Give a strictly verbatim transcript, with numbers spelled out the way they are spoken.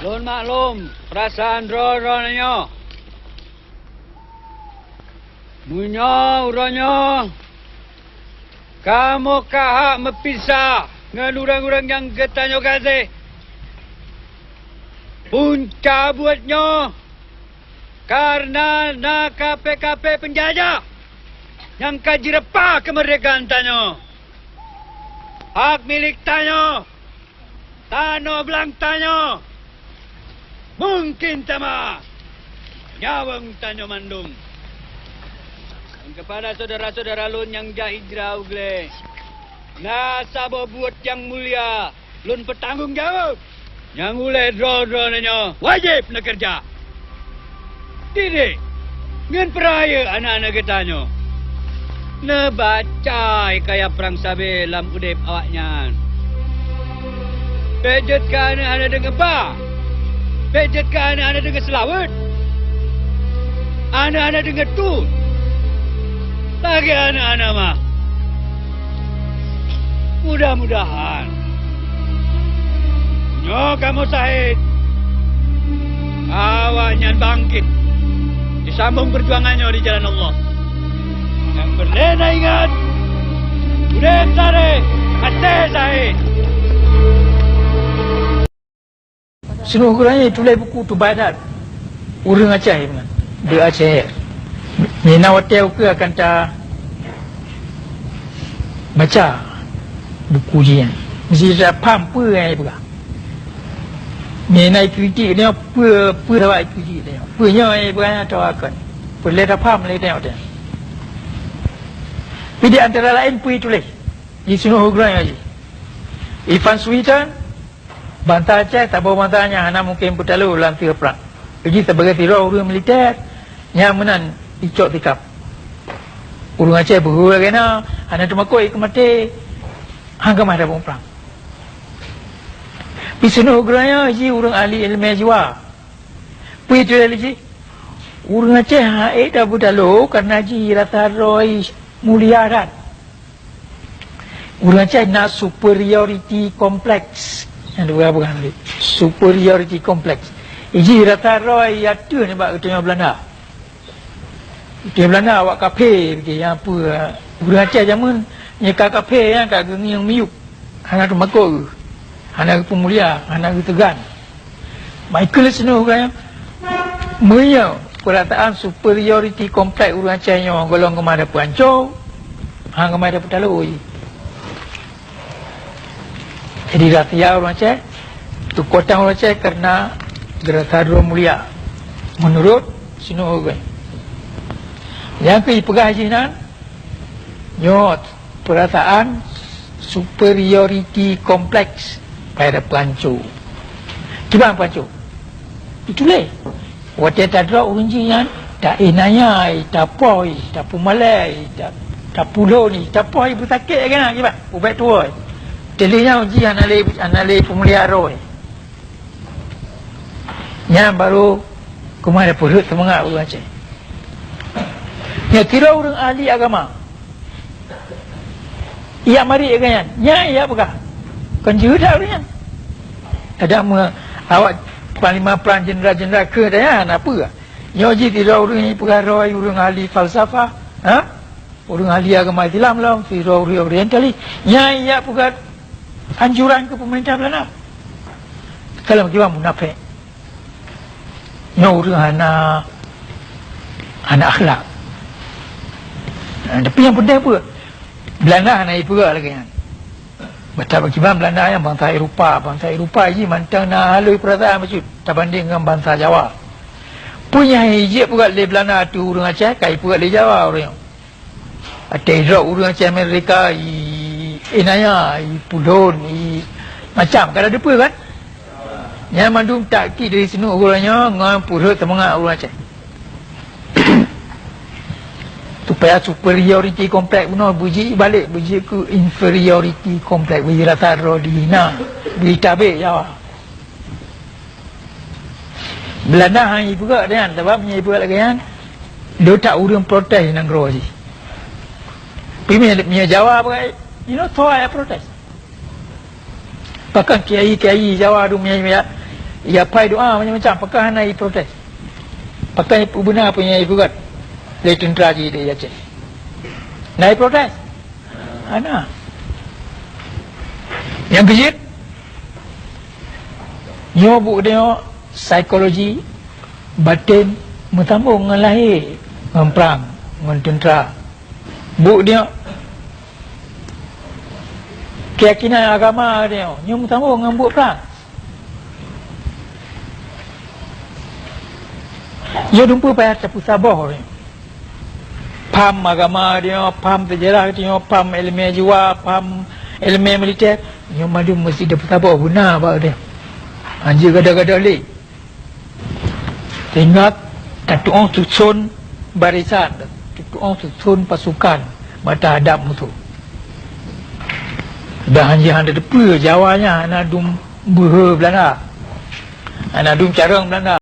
Lôn maklum peurasaan droe-droe nyoe. Meunyoe uroe nyoe kamoe ka hak meupisah ngon ureuëng-ureuëng nyang geutanyoe gaséh, punca buet nyoe kareuna na kafé-kafé peunjajah nyang ka jireupah keumeurdehkaan tanyoe. Hak milék tanyoe, tanoh blang tanyoe, mungken teuma nyawöng tanyoe mandum. Dan keupada syedara-syedara lôn nyang jak hijrah u glé, na saboh buet nyang mulia lôn peutanggong jaweueb. Nyang ulée droe-droe nyoe wajéb neukeureuja. Didik ngon peurayeuk aneuëk-aneuëk geutanyoe, neubaca hikayat prang sabe lam udeb awaknyan. Bék jeuet keu aneuëk hana deungoe ba, bék jeuet keu aneuëk hana deungoe seulaweuet, aneuëk hana deungoe tut, lagée aneuëk hana ma. Mudah-mudahan nyoe kamoe syahid, awaknyan bangkét, jisambong peujuangan nyoe di jalan Allah. Nyang peureulée na ingat, udeb saréh, maté syahid. Sinoe uroe nyoe tuléh buku teubai that ureuëng Aceh meunan, De Aceh. Meunan watée ukeue akan ta baca buku jih nyan, meusti ta pham peue nyang jipeugah. Meunan kritik nyoe peue, peue sabab kritik nyoe. Peue nyoe nyang jipeugah nyan atawa kon. Peureulée ta pham lé teuh nyoe. Jadi antara laén peue tuléh di sinoe uroe nyoe jih. Ivan Suiton, bansa Aceh, saboh bansa nyang hana mungken beutalo lam sigoe prang. Jadi sibagai sidroe ureuëng militer, nyang meunan icok sikap. Ureuëng Aceh beuhe lagée na, hana teumakot ikeu maté, han keumah tabong prang. Pi sinoe uroe nyoe jih ureuëng ahli iéleumé jiwa. Peue tuléh lé jih? Ureuëng Aceh han ék tabeutalo kareuna jih rasa droe mulia that. Ureuëng Aceh na superiority complex. Nyang dua bukan tadi. Superiority complex. Iji rasa droe ateueh nibak geutanyoe Belanda. Geutanyoe Belanda awak kafé, nyang peue, ureuëng Aceh jameun nyang ka kafé, nyang ka geungieng miyueb. Hana teumakot geuh. Hana geupeumulia, hana geuteugan. Michael Snow kan, meunyoe peurasaan superiority complex ureuëng Aceh nyoe gohlom keumah dapeuanco, han keumah dapeutaloi. Jadi rahsia ureuëng Aceh, keukuatan ureuëng Aceh kareuna geurasa droe mulia, meunurot Snow kan. Nyang keu ipeugah jih nan, nyoe peurasaan superiority complex pada peuanco. Kiban peuanco? Itulah. Watée tadroe ureuëng jih nyan, ta-inayai, tapoh, tapeumalée, ta-, tapulon, tapoh beusakét lagée na kiban, ubak tuwoe. Teulheueh nyan jih hana lé, hana lé peumulia roh. Nyan barô keumah peurhot seumangat ureuëng Aceh. Nyan kira ureuëng ahli agama. Ijak marit lagée nyan, nyan ijak peugah. Kon jeuet that ureuëng nyan. Kadang meu awak panglima prang, jeuneural-jeuneural keu daya na peue. Nyoe jih sidroe ureuëng nyang peugah droe ureuëng ahli falsafah, ha? Ureuëng ahli agama Islam lom, sidroe ureuëng orientalis. Nyan ijak peugah anjuran keu peumeurintah Belanda. Kalau kiban munafék. Nyoe ureuëng hana, hana akhlak. Tapi nyang penting peue? Belanda hana jipeugah lagée nyan. Bata bak kiban Belanda nyang bansa Eropa, bansa Eropa jih mantong na halui peurasaan bacut tabanding ngon bansa Jawa. Peue nyang jijak peugah lé Belanda ateueh ureuëng Aceh, ka jipeugah lé Jawa ureuëng nyoe. Watée droe ureuëng Aceh Amerika, i, inaya, i pulon, i macam, ka na teupeue kan? Nyan mandum taktik dari sinoe uroe nyoe ngon peurhot seumangat ureuëng Aceh. Supaya superiority complex bunoe beujeuet balek, beujeuet keu inferiority complex, beujeuet rasa droe dihina, beujeuet tabek Jawa. Belanda hana jipeugah lagée nyan, sabab meunyo jipeugah lagée nyan, le that ureuëng protes nanggroe jih. Tapi meunyo, meunyo Jawa peugah, you know, soe nyang protes. Bahkan kiai-kiai Jawa tu meunyo, meunyo Iyapai doa macam-macam, pakon hana iprotes? Pakon beuna peue nyang ipeugét lé teuntra jih di Aceh? Na iprotes? Hana. Nyang keujeuet, nyoe buet nyoe psikologi baten meusambông ngon lahé, ngon prang, ngon teuntra. Buet nyoe, keuyakinan agama nyoe, nyoe meusambông ngon buet prang. Nyoe dumpeue payah tapeusaboh nyoe. Paham agama nyoe, paham seujarah nyoe, paham ileumèe jiwa, paham ileumèe militer, nyoe mandum meusti tapeusaboh beuna bak nyoe. Hanjeuet gadôh-gadôh lé. Ingat, tatu'oh suson barisan, tatu'oh suson pasukan bak tahadap musoh. Dan hanjeuet hana teupeue Jawa nyan hana dum beuhe Belanda, hana dum carông Belanda.